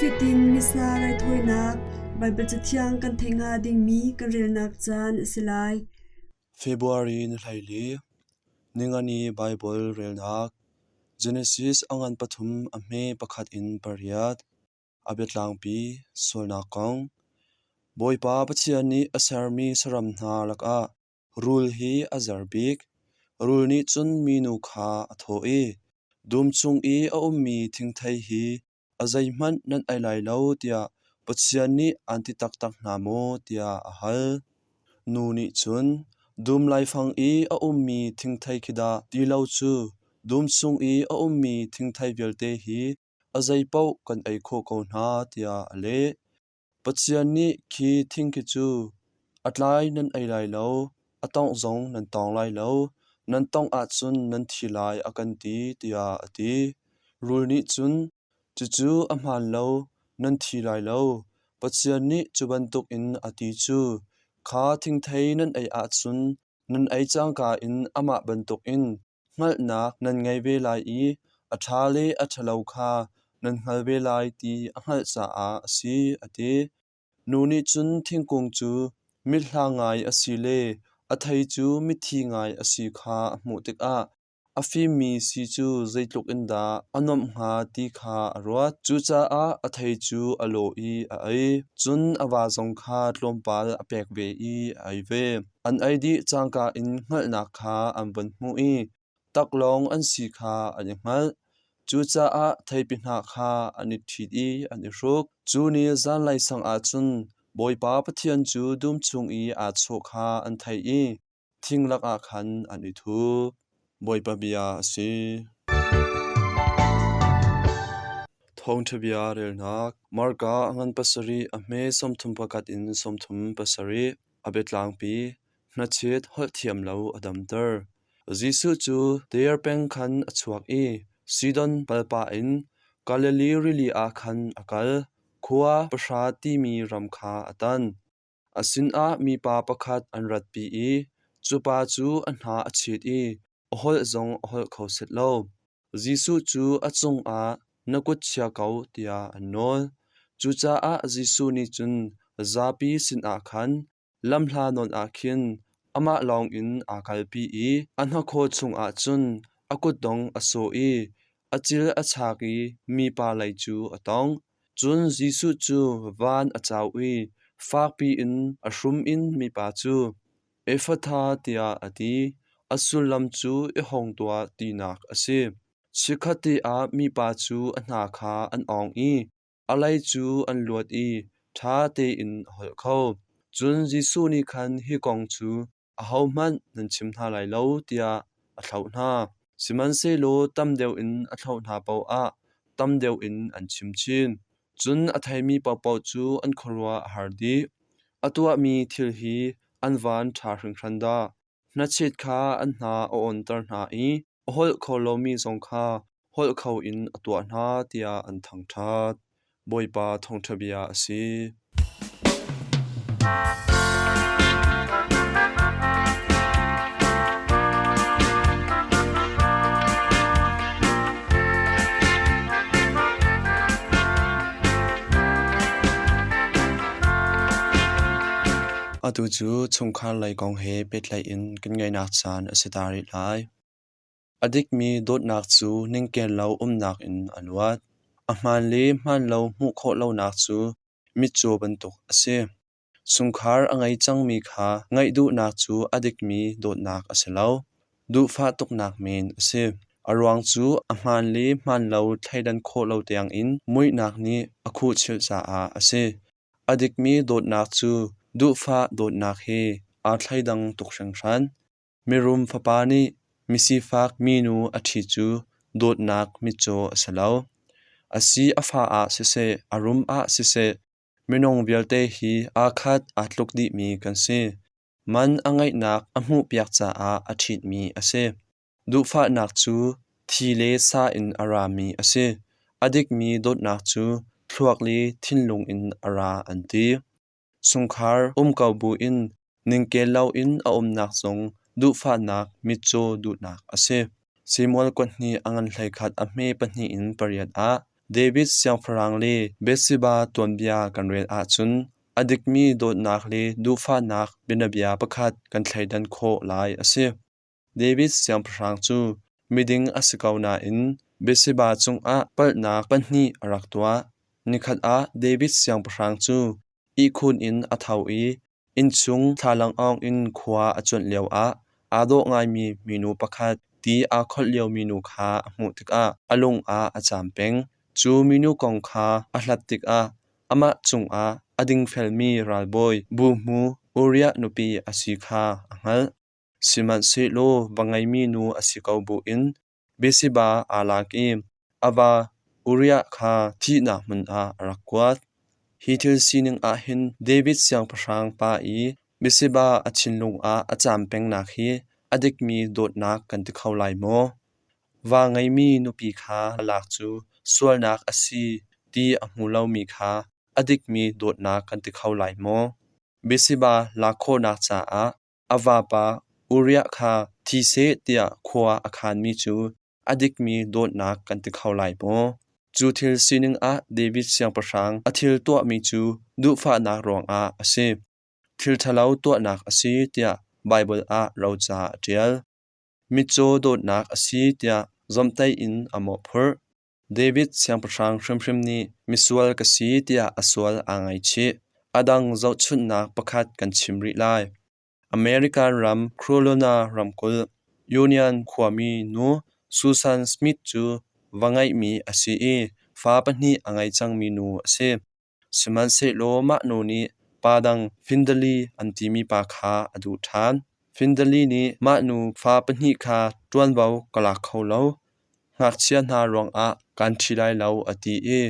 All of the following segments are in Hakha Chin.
Nifatin Missa raithawinak Baibal Cathiang kan theih hnga dingmi kan relnak caan a si lai. February ni 14, Ningani Baibal relnak Genesis a ngan pathum a hme pakhat in pariat. A biatlangpi sualnak kong. Bawipa Pathian nih a sermi saram hna lakah Rul hi a zer bik. Rul nih cun minu kha a thawh i, "Dum chung i a ummi thingthei hi a zeihmanh nan ei lai lo tiah Pathian nih aan ti taktak hna maw?" tiah a hal. Nu nih cun, "Dum laifang i a ummi thingthei khi dah ti lo cu dum chung i a ummi thingthei vialte hi a zeipaoh kan ei khawh ko hna," tiah a leh. Pathian nih khi thing khi cu a tlai nan ei lai lo, a tawngh zong nan tawng lai lo, nan tawngh ahcun nan thi lai a kan ti, tiah a ti. Rul nih cun, Cucu a hmaan lo, nan thi lai lo. Pathian nih cu bantukin a ti cu, kha thingthei nan ei ahcun nan ei cangka in amah bantukin hngalhnak nan ngei ve lai i a ṭha le a ṭhalo kha nan hngal ve lai ti a hngalh caah a si, a ti. Nu nih cun thingkung cu mithla ngai a si le a thei cu mithi ngai a si kha a hmuh tikah a fimmi si cu zeitluk in dah a nuamh hnga ti kha a ruat. Cucaah a thei cu a lawh i a ei. Cun a va zong kha tlawmpal a pek ve i a ei ve. An ei dih cangka in hngalhnak kha an vun hmuh i taklawng an si kha an i hngalh. Cucaah theipi hnah kha an i ṭhit i an i hruk. Cu ni zanlei sang ah cun Bawipa Pathian cu dum chung i aa chawh kha an theih i thing lakah khan an i thup. Bawipa bia a si. Thawngṭha bia relnak Marka a ngan pasarih a hme 31 in 37. A biatlangpi hnachet holh thiam lo a damter. Jesuh cu Tair peng khan a chuak i Sidon palpah in Galilee rili ah khan a kal. Khua pahra timi ram kha a tan. A sinah mipa pakhat an ratpi i cu pa cu a hna a chet i a holh zong a holh kho set lo. Jesuh cu a cungah na kut chia ko tiah an nawl. Cucaah Jesuh nih cun zapi sinah khan lamhla nawn ah khin amah lawngin aa kalpi i a hnakhaw chungah cun a kutdong a sawh i a cil a chak i mipa lei cu a tawngh. Cun Jesuh cu van a cau i fakpi in a hrum in mipa cu, Efatha tiah a ti. A sullam cu i hong tuah tinak a si. Chikkhatte ah mipa cu a hna kha an awng i a lei cu an luat i ṭha tein a holh kho. Cun Jesuh nih khan hi kong cu ahohmanh nan chim hna lai lo tiah a thlauh hna. Sihmanhsehlaw tam deuh in a thlauh hna paoh ah tam deuh in an chim chin. Cun a theimi paohpaoh cu an khuaruah a har dih. A tuahmi thil hi an van ṭha hringhran dah! Hnachet kha an hna a awnter hna i a holh kho lomi zong kha holh kho in a tuah hna tiah an thangṭhat. Bawipa thawngṭha bia a si. Atu cu chungkhar lei kong he pehtlaih in kan ngaihnak caan a si ta rih lai. A dikmi dawtnak cu ningkel lo umnak in a luat. A hmaan le hmaanlo hmuh khawh lonak cu mitcaw bantuk a si. Chungkhar a ngei cangmi kha ngaih duhnak cu a dikmi dawtnak a si lo. Duhfah tuknak men a si. A ruang cu a hmaan le hmaanlo thleidan khawh lo tiangin muihnak nih a khuhchilh caah a si. A dikmi dawtnak cu duhfah dawtnak he aa thleidang tuk hringhran. Mirum fapa nih misifak minu a ṭhi cu dawtnak mitcaw a si lo. A si a fa ah siseh, a rum ah siseh, minung vialte hi aa khat aa tluk dihmi kan si. Man a ngeihnak a hmuhpiak caah a ṭhitmi a si. Duhfahnak cu thi le sa in a rami a si. A dikmi dawtnak cu thluak le thinlung in a ra an ti. Chungkhar um ko buin ningkel loin a umnak zong duhfahnak mitcaw duhnak a si. Simual kuathnih a ngan 11 a hme pahnih in pariat ah. David siangpahrang le Bathsheba tuanbia kan rel ahcun a dikmi dawtnak le duhfahnak bianabia pakhat kan thleidan khawh lai a si. David siangpahrang cu miding a si ko nain Bathsheba cungah palhnak pahnih a rak tuah. Nikhat ah David siangpahrang cu ihkhun in a tho i innchung thlalangawng in khua a cuanh lioah aa dawh ngaimi minu pakhat ti aa kholh liomi nu kha a hmuh tikah a lung ah a caam peng. Cu minu kong kha a hlat tikah amah cungah a dingfelmi ralbawi buhmu Uriah nupi a si kha a hngalh. Sihmanhsehlaw va ngeimi nu a si ko buin Bathsheba aa lak i a va Uriah kha thihnak hmun ah a rak kuat. Hi thil sining ah hin David siangpahrang pa i Bathsheba a thinlung ah a caam pengnak hi a dikmi dawtnak kan ti kho lai maw? Va ngeimi nupi kha lak cu sualnak a si ti a hmu lomi kha a dikmi dawtnak kan ti kho lai maw? Bathsheba lak khawhnak caah a vapa Uriah kha thi seh tiah khua a khanmi cu a dikmi dawtnak kan ti kho lai maw? Cu thil sining ah David siangpahrang a thil tuahmi cu duhfahnak ruangah a si. Thil ṭhalo tuahnak a si tiah Baibal ah roca a ṭial. Mitcaw dawtnak a si tiah zawmhtaih in a mawhphurh. David siangpahrang hrimhrim nih misual ka si tiah a sual aa ngaihchih. A dang zohchunhnak pakhat kan chim rih lai. American ram Carolina ramkulh, Union khuami nu Susan Smith cu va ngeihmi a si i fa pahnih a ngei cangmi nu a si. Sihmanhsehlaw mah nu nih pa dang Findali an timi pa kha a duh ṭhan. Findali nih mah nu fa pahnih kha ṭuanvo ka lak kho lo, ngakchia hna ruangah kaan ṭhi lai lo a ti i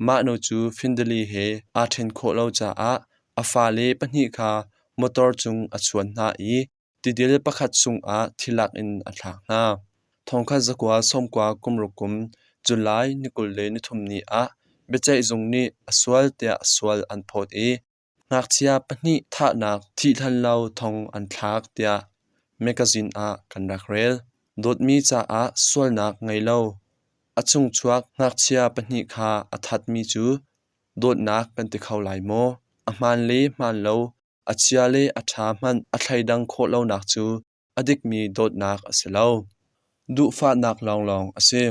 mah nu cu Findali he aa ṭhen khawh lo caah a fale pahnih kha motor cung a chuan hna i tidil pakhat chungah thilak in a thlak hna. Thongkhat zakua sawmkua kumruk kum July ni 23 ni ah biaceihzung nih a sual tiah sual an phawt i ngakchia pahnih thahnak thihhlan lo thong an thlak tiah mekazin ah kan rak rel. Dawtmi caah sualnak ngei lo a chungchuak ngakchia pahnih kha a thatmi cu dawtnak kan ti kho lai maw? A hmaan le hmaan lo a chia le a ṭha hmanh a thleidang khawh lonak cu a dikmi dawtnak a si lo. Duhfahnak lawnglawng a si.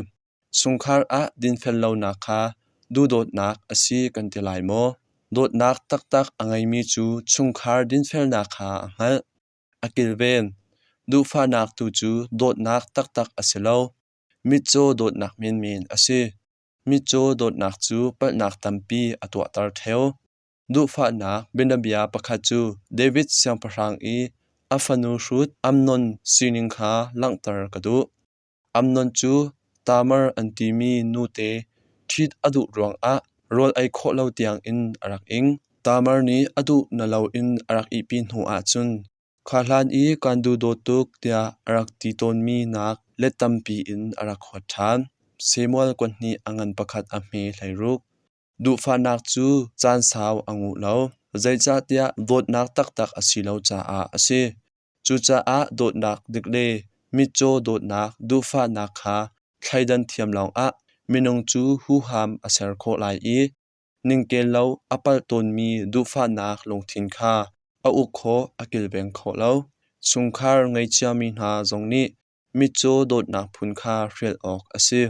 Chungkhar ah dinfel lonak kha duhdawtnak a si kan ti lai maw? Dawtnak taktak a ngeimi cu chungkhar dinfelnak kha a hngalh, a kilven. Duhfahnak tu cu dawtnak taktak a si lo. Mitcaw dawtnak menmen a si. Mitcaw dawtnak cu palhnak tampi a tuahter ṭheo. Duhfahnak bianabia pakhat cu David siangpahrang i a fanu hrut Amnon sining kha langhter ka duh. Amnon cu Tamar an timi nute ṭhit a duh ruangah rawl ei khawh lo tiangin a rak ing. Tamar nih a duh na loin a rak ihpi hnuah cun kha hlan i kaan duhdawt tuk tiah a rak ti tawnmi nak let tampi in a rak huat ṭhan. Samuel kuahnih a ngan pakhat a hme 16. Duhfahnak cu caan sau a nguh lo, zeicahtiah dawtnak taktak a si lo caah a si. Cucaah dawtnak dik le mitcaw dawtnak duhfahnak kha thleidan thiam lawngah minung cu huham a ser khawh lai i ningkel lo a palh tawnmi duhfahnak lungthin kha a uk khawh a kilveng khawh lo. Chungkhar ngei ciami hna zong nih mitcaw dawtnak phun kha hrial awk a si.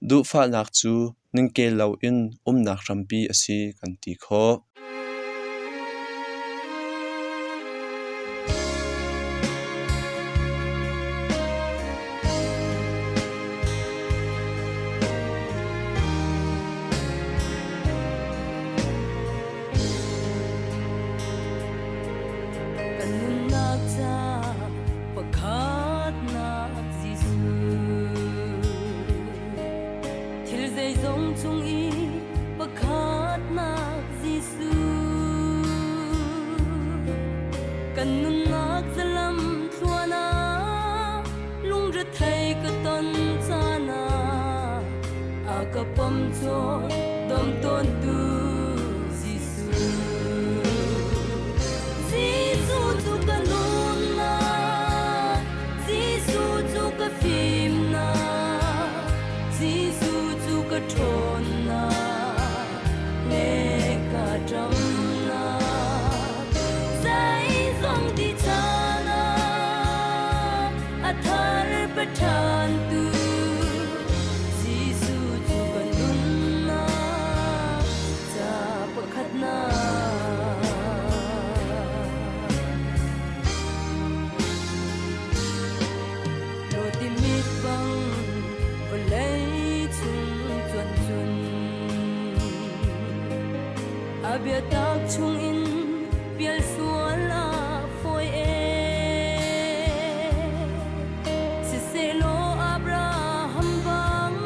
Duhfahnak cu ningkel loin umnak hrampi a si kan ti khawh. Kan nunnak ca pakhatnak Jesuh. Thil zeizong cung i pakhatnak Jesuh. Kan nunnak zalam thluan ah lungrethei ka ton caan ah a ka pom cawn dom tawntu Jesuh. Jesuh cu ka nunnak, Jesuh cu ka fimnak, Jesuh cu ka ṭhawnnak. pe ṭhantu Jesuh cu ka nunnak ca pakhatnak. Lawti mit bang vawlei chung cuan cun a biatak chungin pial sual a fawi e. Siselaw Abraham bang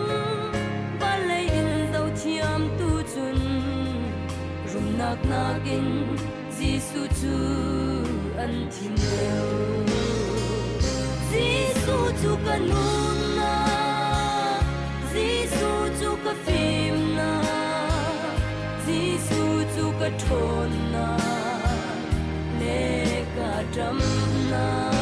vawlei in zohthiam tu cun rumnak nakin Jesuh cu an thim lio. Jesuh cu ka nunnak, Jesuh cu ka fimnak, Jesuh cu ka ṭhawnnak le ka ṭamnak.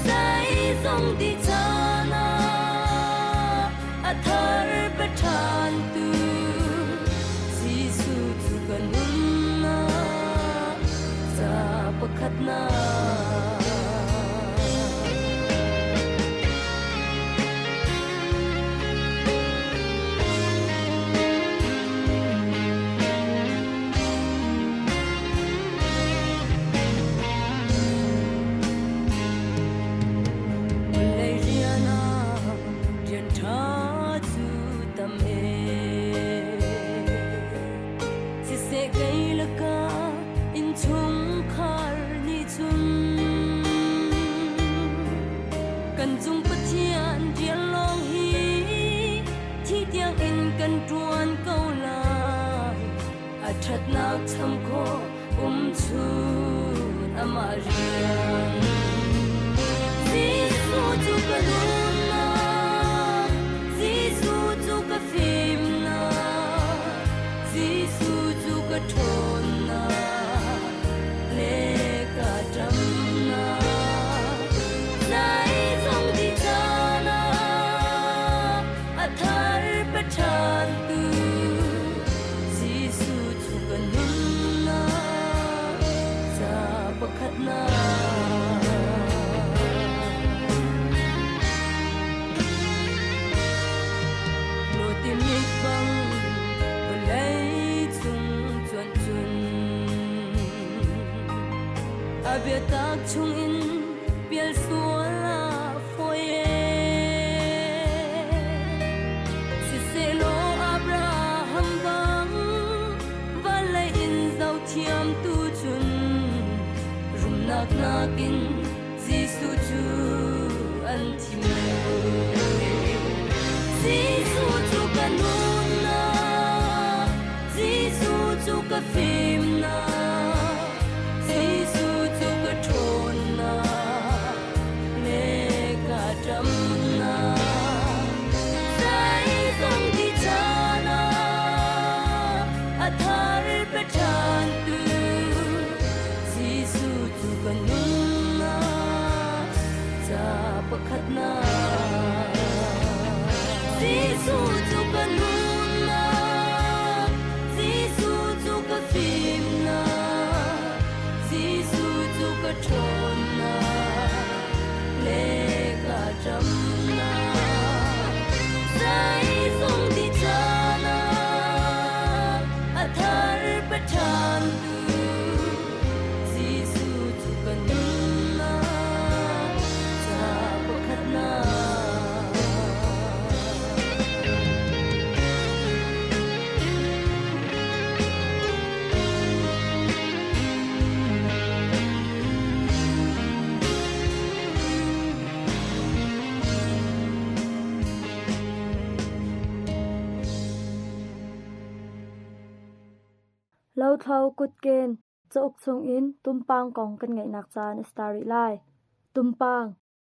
Zeizong ti caan ah a thar pe ṭhan tu Jesuh cu ka nunnak ca pakhatnak. Vawlei rian ah rian ṭha cu tam e. Siseh kei lakah innchungkhar nih cun kan cung Pathian rian lawng hi thi tiangin kan ṭuan ko lai. A ṭhatnak cham khawh um chun amah rian. Jesuh cu ka nunnak, Jesuh cu ka fimnak, Jesuh cu ka ṭhawnnak le ka ṭamnak. Zeizong ti caan ah a thar pe ṭhan tu Jesuh cu ka nunnak ca pakhatnak. Lawti mit bang vawlei cung cuan cun a biatak chungin pial sual a fawi e. Siselaw Abraham bang vawlei in zohthiam tu cun rumnak nakin Jesuh cu an thim lio. Jesuh cu ka nunnak, Jesuh cu ka fimnak, Jesuh cu ka ṭhawnnak le ka ṭamnak. Zeizong ti caan ah a thar pe ṭhan tu Jesuh cu ka nunnak ca pakhatnak. Jesuh cu ka nunnak, Jesuh cu ka fimnak, Jesuh cu ka ṭhawnnak le ka ṭamnak. Zeizong ti caan ah a thar pe ṭhan tu Jesuh cu ka nunnak ca pakhatnak. Lothlo kutken cauk chungin tumpang kong kan ngaihnak caan a si ta rih lai. Tumpang.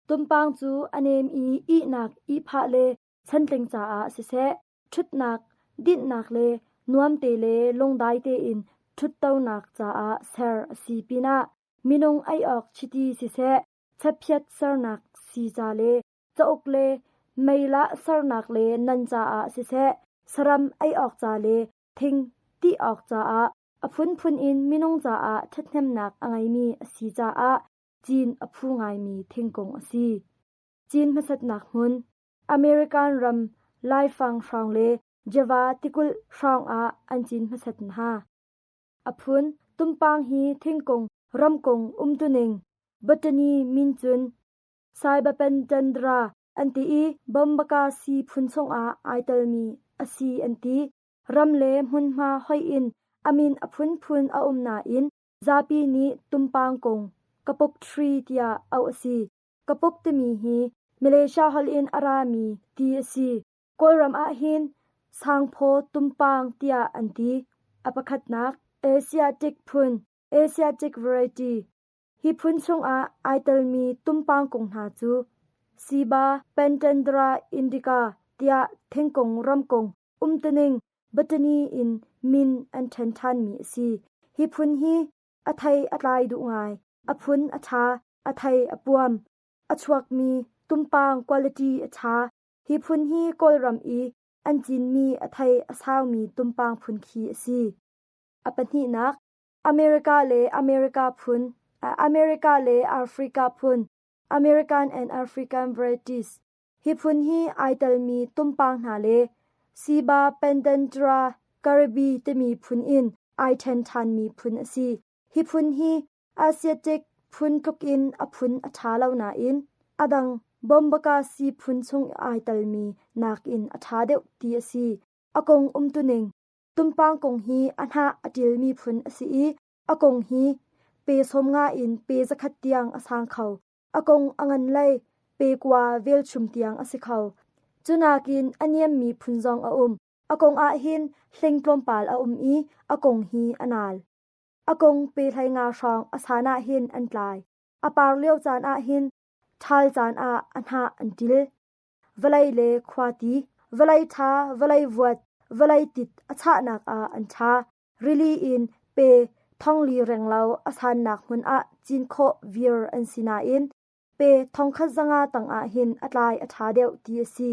Tumpang cu a nem i ihnak, ihphah le chantling caah siseh, ṭhutnak, dinhnak le nuamte le lungdai tein ṭhuttonak caah ser a si pinah minung ei awk chiti siseh, chaphiat sernak sii ca le cauk le meilah sernak le nan caah siseh, saram ei awk ca le thing ti awk caah a phunphun in minung caah ṭhathnemnak a ngeimi a si caah cin a phu ngaimi thingkung a si. Cin hmasatnak hmun, American ram laifang hrawng le Java tikulh hrawng ah an cin hmasat hna. A phun, Tumpang hi thingkung, ramkung umtuning, botany min cun Saibapentandra an ti i Bombacasi phun chungah ai telmi a si an ti. Ram le hmunhma hoih in a min a phunphun a um nain zapi nih tumpang kung, kapuk tree tiah auh a si. Kapuk timi hi Malaysia holh in a rami ti a si. Kawlram ahhin sangphaw tumpang tiah an ti. A pakhatnak, Asiatic phun, Asiatic variety. Hi phun chungah ai telmi tumpang kung hna cu Siba Pentandra indica tiah thingkung ramkung umtuning botany in min an ṭhen ṭhanmi a si. Hi phun hi a thei a tlai duh ngai. A phun a ṭha, a thei a puam. A chuakmi tumpang quality a ṭha. Hi phun hi Kawlram i an cinmi a thei a saumi tumpang phun khi a si. A pahnihnak, America le America phun, America le Africa phun, American and African varieties. Hi phun hi ai telmi tumpang hna le Siba Pendentra Caribe timi phun in ai ṭhen ṭhanmi phun a si. Hi phun hi Asiatic phun tlukin a phun a ṭha lo nain a dang Bombacasi phun chung ai telmi nakin a ṭha deuh ti a si. A kong umtuning Tumpang kung hi a hnah a ṭilmi phun a si i a kung hi pe 50 in pe 100 tiang a sang kho. A kung a ngan lei pe 9 velchum tiang a si kho. Cunakin a niammi phun zong a um. A kung ah hin hling tlawmpal a um i a kung hi a nal. A kung pe 15 hrawng a san ah hin an tlai. A par lio caan ah hin ṭhal caan ah a hnah an ṭil. Vawlei le khuati, vawlei ṭha, vawlei vuat, vawlei tit a chahnak ah an ṭha. Rili in pe thongli renglo a sannak hmun ah cin khawh vir an si nain pe 1500 tangah hin a tlai a ṭha deuh ti a si.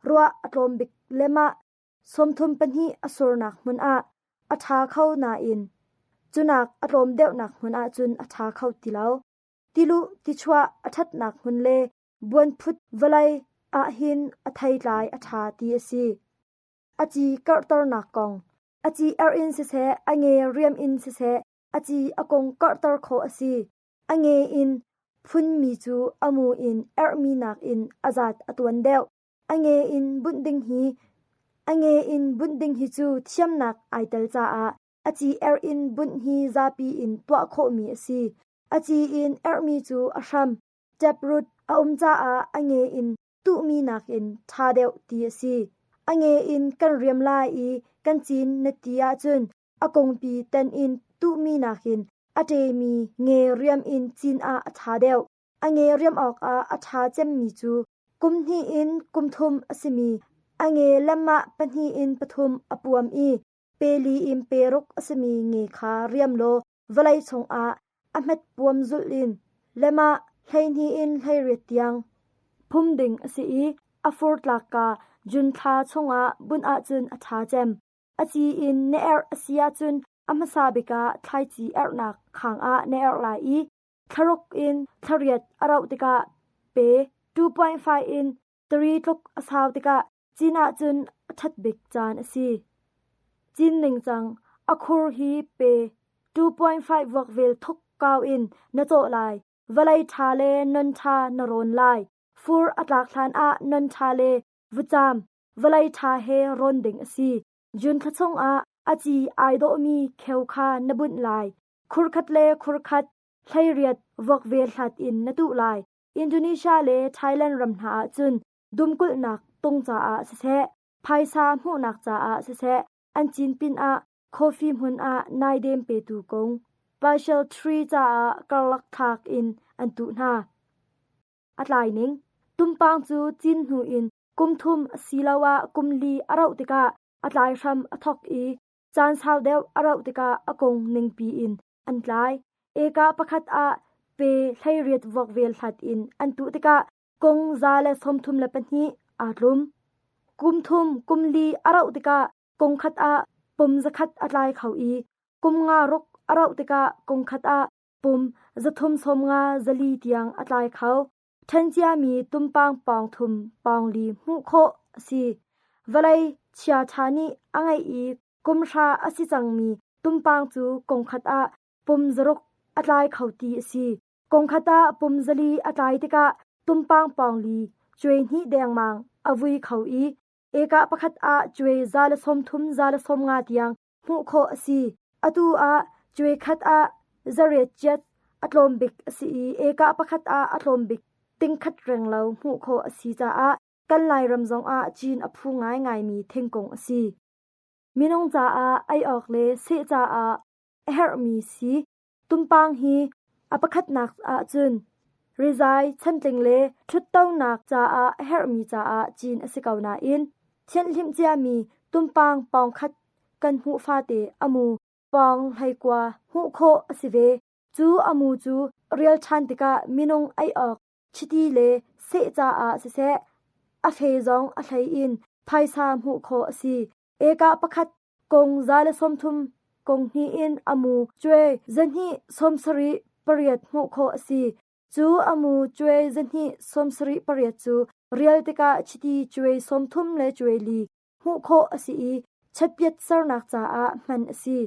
Ruah a tlawm bik lemah 32 a surnak hmun ah a ṭha kho nain cunak a tlawm deuhnak hmun ahcun a ṭha kho ti lo. Tiluh tichuah a ṭhatnak hmun le Buanphut vawlei ahhin a theitlai a ṭha ti a si. A ci karhternak kong. A ci erh in siseh, a nge riam in siseh, a ci a kung karhter khawh a si. A nge in phunmi cu a mu in erhmi nakin a zat a tuan deuh. A nge in bunh ding hi a nge in bunh ding hi cu thiamnak ai tel caah a ci erh in bunh hi zapi in tuah khawhmi a si. A ci in erhmi cu a hram, Taproot a um caah a nge in tuhmi nakin ṭha deuh ti a si. A nge in kan riam lai i kan cin na ti ahcun a kungpi tan in tuhmi nakin a ṭemi nge riam in cin ah a ṭha deuh. A nge riam awkah a ṭha cemmi cu kum hnih in kum thum a simi a nge lemah pahnih in pathum a puam i pe li in pe ruk a simi nge kha riam law vawlei chungah a hmet puam zulh in lemah 12 in 18 tiang phum ding a si i a fur tlakka June thla chungah bunh ahcun a ṭha cem. A ci in na erh a si ahcun a hmasa bik ah thlaici erhnak khang ah na erh lai i thlaruk in thlariat a rauh tikah pe 2.5 in 3 tluk a sau tikah Cin ahcun a ṭhat bik caan a si. Cin ningcang a khur hi pe 2.5 vuakvel thuk kau in na cawh lai. Vawlei ṭha le non ṭha na rawn lai. Fur a tlak hlan ah non ṭha le vucaam vawlei ṭha he rawn ding a si. June thla chungah a ci ai dawhmi kheu kha na bunh lai. Khur khat le khur khat 18 vuakvel hlat in na tuh lai. Indonesia le Thailand ram hna ahcun dumkulhnak tung caah siseh, phaisa hmuhnak caah siseh, an cin pinah coffee hmun ah naidem petu kung partial tree caah karlak thlak in an tuh hna. A tlai ning tumpang cu cin hnu in kum thum asiloah kum li a rauh tikah a tlai hram a thok i caan sau deuh a rauh tikah a kung ningpi in an tlai. Eka pakhat ah pe 18 vuakvel hlat in an tuh tikah kung 132 aa tlum. Kum thum kum li a rauh tikah kung khat ah pum 100 a tlai kho i kum nga ruk a rauh tikah kung khat ah pum 350 400 tiang a tlai kho. Ṭhen ciami tumpang pawng thum pawng li hmuh khawh a si. Vawlei chiaṭha nih a ngeih i kum hra a si cangmi tumpang cu kung khat ah pum zaruk a tlai kho ti a si. Kung khat ah pum zali a tlai tikah tumpang pawng li cuai hnih dengmang a vui kho i ekah pakhat ah cuai 130 150 tiang hmuh khawh a si. Atu ah cuai khat ah zariat ciat a tlawm bik a si i ekah pakhat ah a tlawm bik ting khat renglo hmuh khawh a si caah kan Lairam zongah cin a phu ngaingaimi thingkung a si. Minung caah ei awk le seh caah a herhmi si. Tumpang hi a pakhatnak ahcun rizai, chantling le ṭhuttonak caah a herhmi caah cin a si ko nain thianhhlimh ciami tumpang pawngkhat kan hmuh fate a mu pawng hleikua hmuh khawh a si ve. Cu a mu cu rial ṭhan tikah minung ei awk chiti le seh caah siseh, a fe zong a hlei in phaisa hmuh khawh a si. Ekah pakhat kong 130 kong hnih in a mu cuai zahnih sawmsarih pariat hmuh khawh a si. Cu a mu cuai zahnih sawmsarih pariat cu rial tikah chiti cuai 30 le cuai li hmuh khawh a si i chatpiat sernak caah hman a si.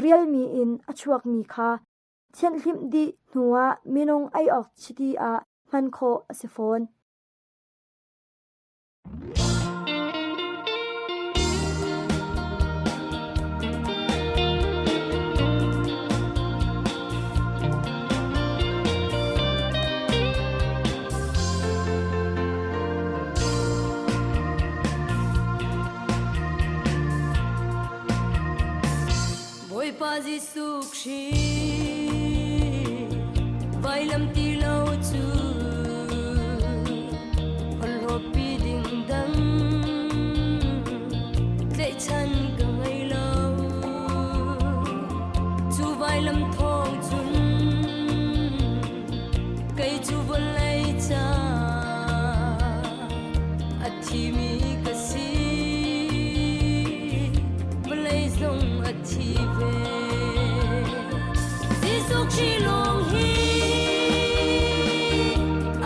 Rialmi in a chuakmi kha thianhhlimh dih hnuah minung ei awk chiti ah hman khawh a si fawn. Bawipa Jesuh Khrih vailam ti lo cu holhawpi ding dang tlaihchan ka ngei lo cu vailam thawng cun kei cu vawlei ca a thimi ka si vawlei zong a thi ve Jesuh Khrih lawng hi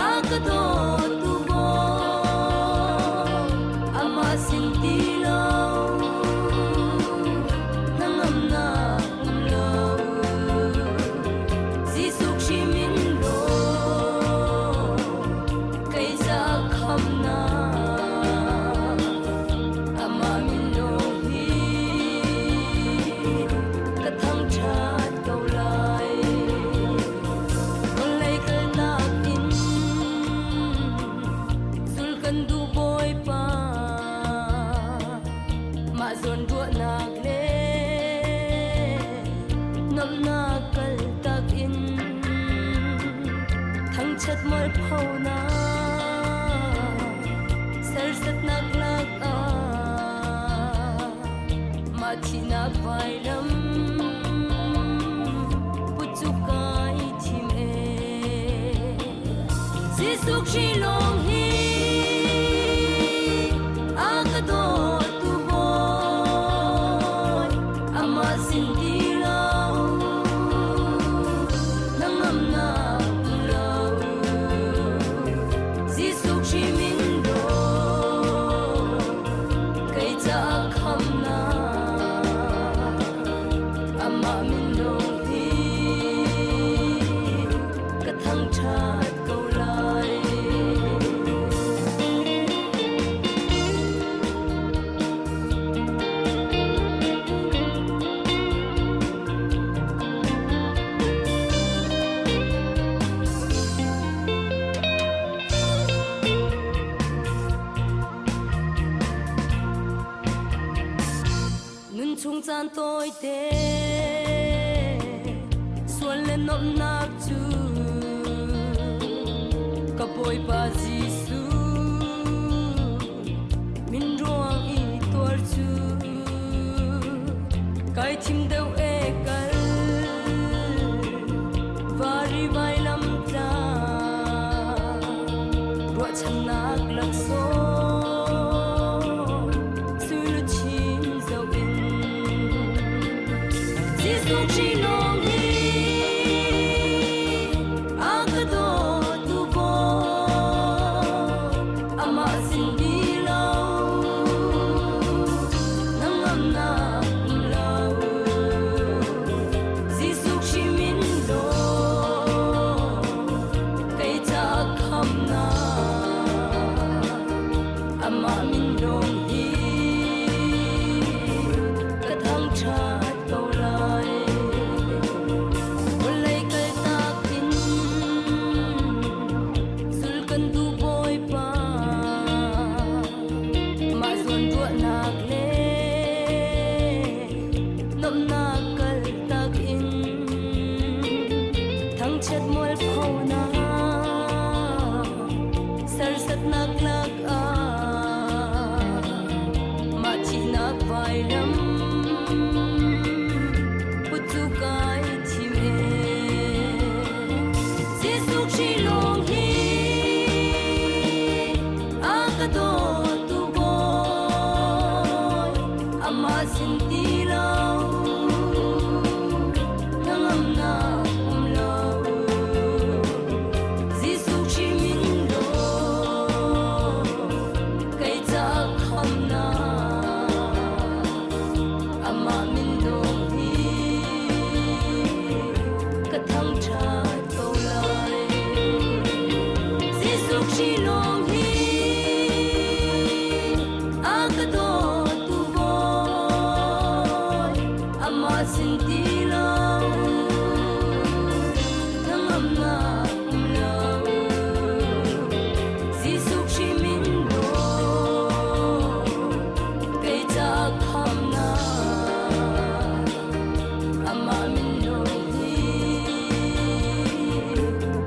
a ka dawtu Bawi amah sin ti lo hnangamnak um lo Jesuh Khrih min law kei za khamnak amah min lawng hi ka thangṭhat ko lai. Vawlei kalnak in sul kan duh Bawipa mah zawn ruahnak le nuamhnak kaltak in thangṭhat mualphonak sersatnak lakah mah thihnak vailam put cu kai thim ee Jesuh Khrih lawng hi a ka dawtu Bawi amah sin ti lo hnangamnak um lo Jesuh Khrih min law kei caah khamnak amah min lawng hi ka thangṭhat ko lai. Nun chung caan tawite sual le nuamhnak cu ka Bawipa Jesuh min ruang i tuar cu kai thim deuh e kal vari vailam tlang ruahchannak laksawng sui luchin zoh in Jesuh Khrih lawng hi a ka dawtu Bawi. Amah min lawng hi ka thangṭhat ko lai. Vawlei kaltak in zul kan duh Bawipa. Mah zawnruahnak le nuamhnak kaltak in thangchiat mualphonak sersatnak lakah mah thihnak vailam put cu kai thim ee. Jesuh Khrih lawng hi a ka dawtu Bawi, amah sin ti lo hnangamnak um lo. Jesuh Khrih min lawng kei caah khamnak, amah min lawng hi ka thangṭhat ko lai. Jesuh Khrih lawng hi a ka dawtu Bawi, amah sin ti lo hnangamnak um lo. Jesuh Khrih min lawng kei caah khamnak, amah min lawng hi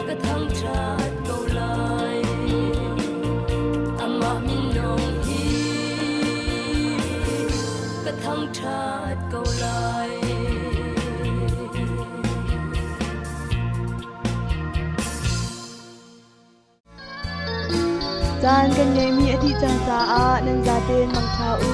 ka thangṭhat ko lai. Amah min lawng hi ka thangṭhat ko lai. Caan kan ngeihmi a dih cang caah nan zaten mangṭha u.